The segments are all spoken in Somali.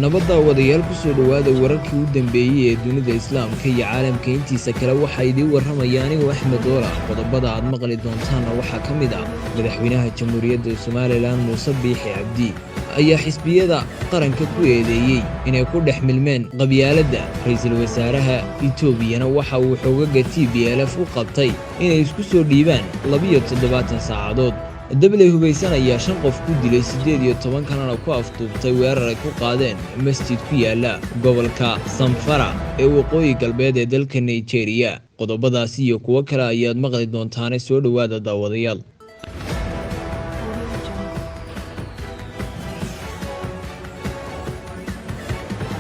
Nabadda wadayaal, kusoo dhowaada wararkii u dambeeyey ee dunida Islaamka iyo caalamka intiisa kale. Waxaa idiin warramaya anigoo Axmed Doola. Qodobada aad maqli doontaanna waxaa ka mid ah: Madaxweynaha Jamhuuriyadda Somaliland Muuse Biixi Cabdi ayaa xisbiyada qaranka ku eedeeyey inay ku dhex milmeen qabyaaladda. Ra-iisul wasaaraha Itoobiyana waxa uu xoogaga TPLF u qabtay inay isku soo dhiibaan 72 saacadood. Dabley hubaysan ayaa shan qof ku dilay, 18 kalena ku afduubtay weerar ay ku qaadeen masjid ku yaala gobolka Samfara ee waqooyi galbeed ee dalka Nigeria. Qodobadaasi iyo kuwo kale ayaad maqli doontaane, soo dhowaada daawadayaal. Audio Jungle.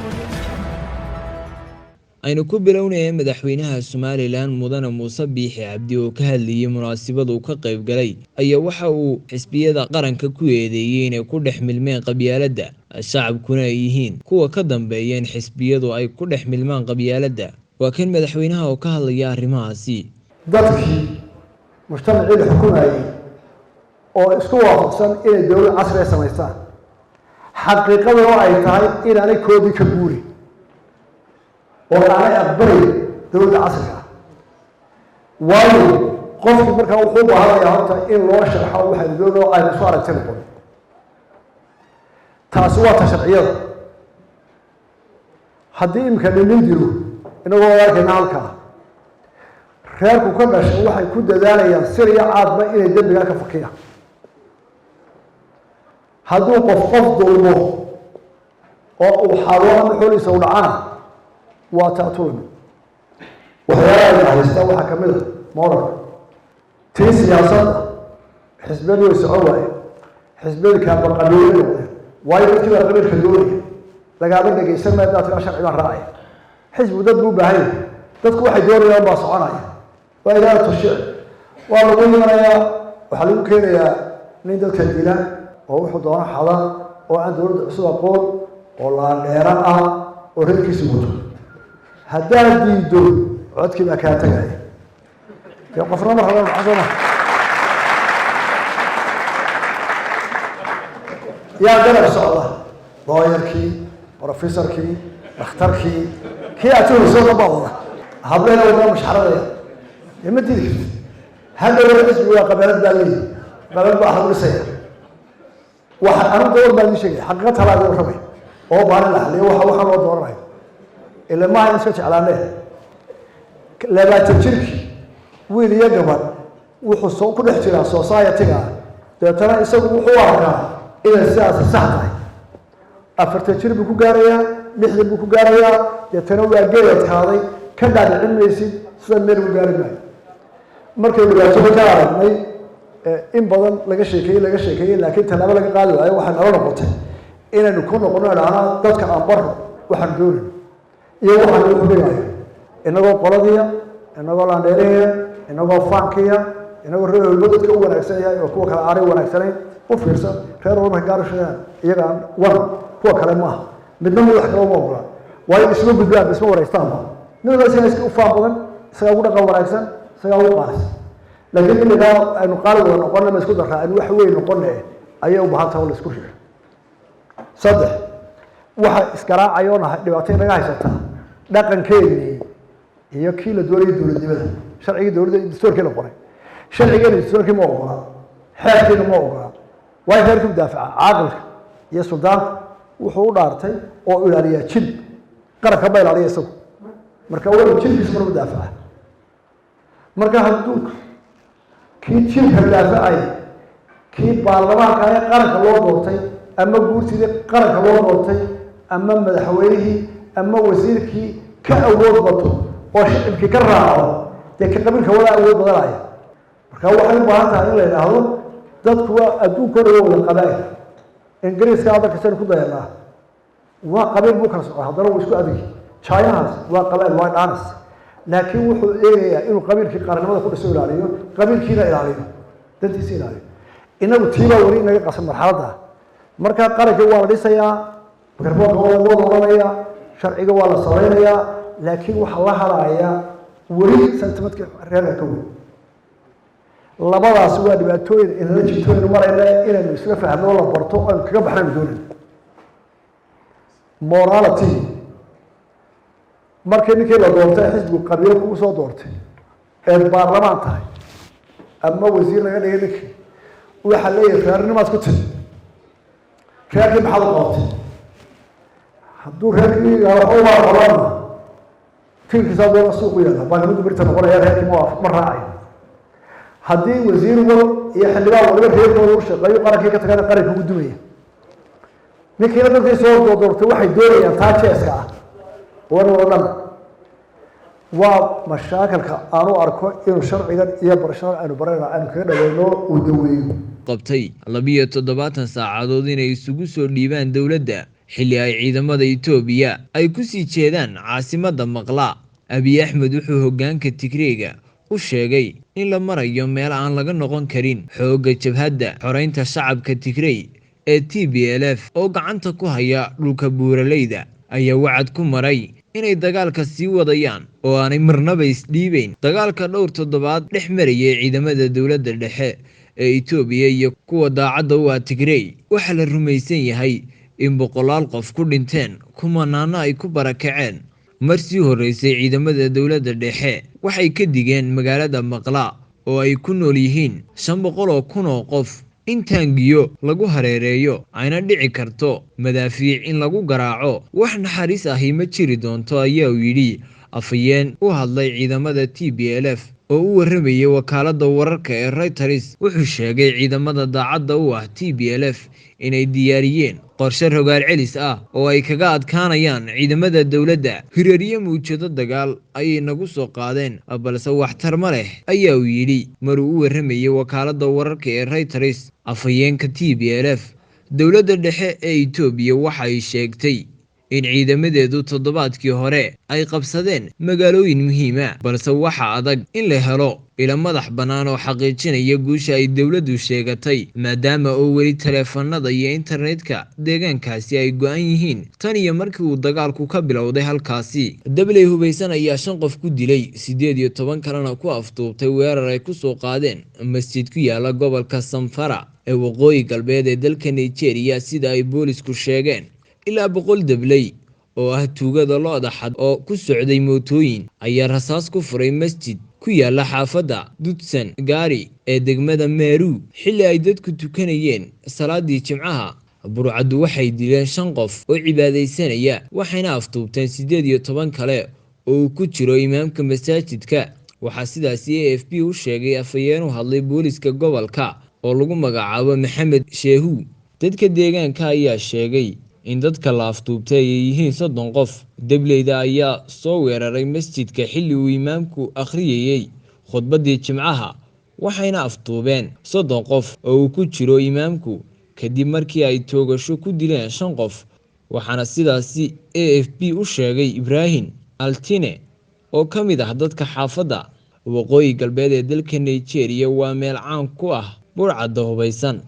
Audio Jungle. Aynu ku bilownaya, madaxweynaha Somaliland Mudane Muuse Biixi Cabdi oo ka hadlayey munaasabad uu ka qayb galay ayaa waxa uu xisbiyada qaranka ku eedeeyey inay ku dhex milmeen qabyaaladda, shacabkuna ay yihiin kuwa ka dambeeya in xisbiyadu ay ku dhex milmaan qabyaaladda. Waa kan madaxweynaha oo ka hadlaya arrimahaasi. Dadkii mujtamacii la xukumayey oo isku waafaqsan inay dowlad casriga samaystaan, xaqiiqaduna ay tahay inaanay koodii ka guurin oo aanay aqbalayn dowladda casriga ah. Waayo, qofkii markaa wuxuu u baahanayaa horta in loo sharxo waxaynu doonao aynu isu aragti noqon. Taasi waa ta sharciyada. Haddii iminka nin dilo, inagoo arkayna halkaa reerku ka dhashay, waxay ku dadaalayaan sir iyo caadba inay dembigaa ka fakiyaan. Hadduu qof qof dulmo oo uu xado ama xooliisa u dhacana, waa taatulmi. Waxyaalaha haysta waxaa kamid a moralka tii siyaasadda. Xisbiyadu way socon waaye, xisbiyada kaabaqabiilay noqdeen. Waayo, dadkii baa qabiilka doonaya, lagaama dhegaysan maayo. Daa tiraa sharci baan raacaya, xisbigu dad buu u baahan yahay. Dadku waxay doonayaan baa soconaya. Waa idaaratu shicib, waa lagu imanayaa. Waxaa lagu keenayaa nin dadka dila oo wuxuu doono xada oo aan dowladda cusub aqoon oo laandheero ah oo reerkiisa wato. Haddaad diiddo, codkii baa kaa tegaya. Dee qofna ma raba soo ma yaa garab socda? Looyarkii, professorkii, dhakhtarkii, kii aad tuhayso dhan baa wada hablena wadaa mushxaradaya. Dee ma diidi kartid. Hadhow xisbi waa qabeelad baa leeyihi, qabeelad baa lagu dhisaya. Waxa anu gobol baan idin sheegaya, xaqiiqa talaa idin warramay oo baarin la xaliyo. Waxa loo dooranayo ila maaha in iska jeclaanee. 20 jirkii, wiil iyo gabadh, wuxuu soo ku dhex jiraa society-ga. Dabeetana isagu wuxuu arkaa inay sidaasi sax tahay. 40 jir buu ku gaarayaa, 60 buu ku gaarayaa. Deetana waa geed adkaaday, ka dhaadhicin maysid sida meel ku gaari maayo. Markay dhibaatooda ka aragnay, in badan laga sheekeeyey, laga sheekeeyey, laakiin tallaabo laga qaadi waayo, waxay nala noqotay inaynu ku noqono, idhahnaa dadka aan barno waxaan doonayno iyo waxaan ugu dhigayo, inagoo qoladiya, inagoo laandheerihiya, inagoo faankiya, inagoo reer walba dadka u wanaagsan yahay oo kuwa kale aanay wanaagsanayn. U fiirsan, reer walba markay gaar u sheegaan iyagaan wan, kuwa kale maaha. Midna mid wax kale uma ogola, waayo isma gudbaan, isma waraystaanba. Mid walba isagaa iska u faan badan, isagaa ugu dhaqan wanaagsan, isagaa ugu qaalis. Laakiin imigaa aynu qaali wada noqona, ma isku daraa, aynu wax weyn noqone ayay u baahan taha oo la isku riixo. Saddex, waxa isgaraacaya oo nahay dhibaato inaga haysataa dhaqankeenii iyo kii la doonayay dowladnimada, sharcigii dowladda, dastuurkii la qoray. Sharcigeena dastuurkii ma ogola, xeerkiina ma ogola. Waayo, xeerkii mudaafaca caaqilka iyo suldaanku wuxuu u dhaartay oo ilaaliyaa jilib, qaranka ma ilaaliya isagu. Marka waa jilibkiisa mar mudaafaca. Marka hadduu kii jilka daafacay, kii baarlamaanka ee qaranka loo doortay ama guurtidii qaranka loo doortay ama madaxweynihii ama wasiirkii ka awood bato oo shicibkii ka raaco, dee ka qabiilka wadaa awood badanaya. Marka waxay u baahan tahay in la yidhaahdo dadku waa adduunka o dhan waa wada qabaa'il. Ingiriiska adarka saynu ku dayanaa, waa qabiil buu kala socda, haddana wuu isku adigi. Chinahaas waa qabaa'il, waa dhanas, laakiin wuxuu eegayaa inuu qabiilkii qaranimada ku dhiso ilaaliyo, qabiilkiina ilaaliyo, dantiisa ilaaliyo. Inagu tiibaa weli inaga qasan marxaladda. Marka qarankii waa la dhisayaa, mikrofoonka waa lagu wada odhanayaa, sharciga waa la samaynayaa, laakiin waxaa la harayaa weli sentimentka reerka ka weyn. Labadaas waa dhibaatooyin inala jirtooynu marayna, inaynu isla fahno, la barto, aynu kaga baxnaynu doonayno. Morality markii ninkii la doortay, xisbigu qabiilo kugu soo doortay, eed baarlamaan tahay ama wasiir laga dhigay, ninkii waxaa leeyahay reernimaad ku timi, reerkii maxaad u qabatay? Hadduu reerkii waxba qabana, fikirkiisa doona suuqu yaala, baarlamaanku birta noqonaya, reerkii ma raacayo. Haddii wasiir wal iyo xildhibaan waliba reerkooda u shaqeeyo, qarankii ka tagana, qaranka ugu dumaya. Ninkiina dadkii soo doortay waxay doonayaan taa jeeska ah wan wada dhan. Waa mashaakilka aan u arko inuu sharcigan iyo barashadan aynu baranayno aynu kaga dhaweyno uu daweeyo. Qabtay 72 saacadood inay isugu soo dhiibaan dowladda, xilli ay ciidamada Itoobiya ay ku sii jeedaan caasimadda Maqla. Abiy Axmed wuxuu hoggaanka Tigreega u sheegay in la marayo meel aan laga noqon karin. Xoogga jabhadda xoreynta shacabka Tigrey ee TPLF oo gacanta ku haya dhulka buuraleyda ayaa wacad ku maray inay dagaalka sii wadayaan oo aanay marnaba isdhiibeyn. Dagaalka dhowr toddobaad dhex marayay ciidamada dowladda dhexe ee Itoobiya iyo kuwa daacadda u ah Tigrey waxaa la rumaysan yahay in boqolaal qof ku dhinteen, kumanaana ay ku barakaceen. Mar sii horreysay, ciidamada dowladda dhexe waxay ka digeen magaalada Maqla oo ay ku nool yihiin 500,000 oo qof in taangiyo lagu hareereeyo, ayna dhici karto madaafiic in lagu garaaco. "Wax naxariis ahi ma jiri doonto," ayaa uu yidhi afhayeen u hadlay ciidamada TPLF oo u warramayay wakaaladda wararka ee Reuters. Wuxuu sheegay ciidamada daacadda u ah TPLF inay diyaariyeen qorshe rogaal celis ah oo ay kaga adkaanayaan ciidamada dowladda. "Hiraryo mawjado dagaal ayay nagu soo qaadeen, balse waxtar ma leh," ayaa uu yidhi maruu u warramayay wakaaladda wararka ee Reuters afhayeenka TPLF. Dowladda dhexe ee Itoobiya waxa ay sheegtay in ciidamadeedu toddobaadkii hore ay qabsadeen magaalooyin muhiima, balse waxa adag in la helo ilo madax bannaan oo xaqiijinaya guusha ay dowladdu sheegatay, maadaama oo weli taleefanada iyo internetka deegaankaasi ay go-an yihiin tan iyo markii uu dagaalku ka bilowday halkaasi. Dabley hubaysan ayaa shan qof ku dilay, 18 kalena ku afduubtay weerar ay ku soo qaadeen masjid ku yaala gobolka Samfara ee waqooyi galbeed ee dalka Nigeria, sida ay boolisku sheegeen. Ilaa 100 dabley oo ah tuugada lo'da xad oo ku socday mootooyin ayaa rasaas ku furay masjid ku yaala xaafadda Dudsan Gaari ee degmada Meru xilli ay dadku tukanayeen salaadii Jimcaha. Burcaddu waxay dileen shan qof oo cibaadaysanaya, waxayna afduubteen 18 kale oo uu ku jiro imaamka masaajidka. Waxaa sidaasi AFP u sheegay afhayeen u hadlay booliska gobolka oo lagu magacaabo Maxamed Sheehu. Dadka deegaanka ayaa sheegay in dadka la afduubtay ay yihiin 30 qof. Dableyda ayaa soo weeraray masjidka xilli uu imaamku akhriyayey khudbaddii Jimcaha, waxayna afduubeen 30 qof oo uu ku jiro imaamku, kadib markii ay toogasho ku dileen shan qof. Waxaana sidaasi AFP u sheegay Ibraahim Altine oo ka mid ah dadka xaafadda. Waqooyi galbeed ee dalka Nigeria waa meel caan ku ah burcadda hubaysan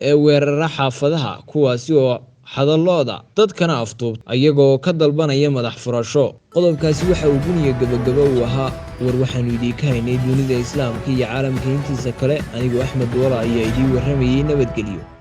ee weerara xaafadaha, kuwaasi oo xadalooda dadkana afduubta ayagoo ka dalbanaya madax furasho. Qodobkaasi waxa uu guniya gabagaba uu ahaa war waxaanu idiinka haynay dunida islaamka iyo caalamka intiisa kale. Anigoo Axmed Wala ayaa idiin warramayay. Nabadgelyo.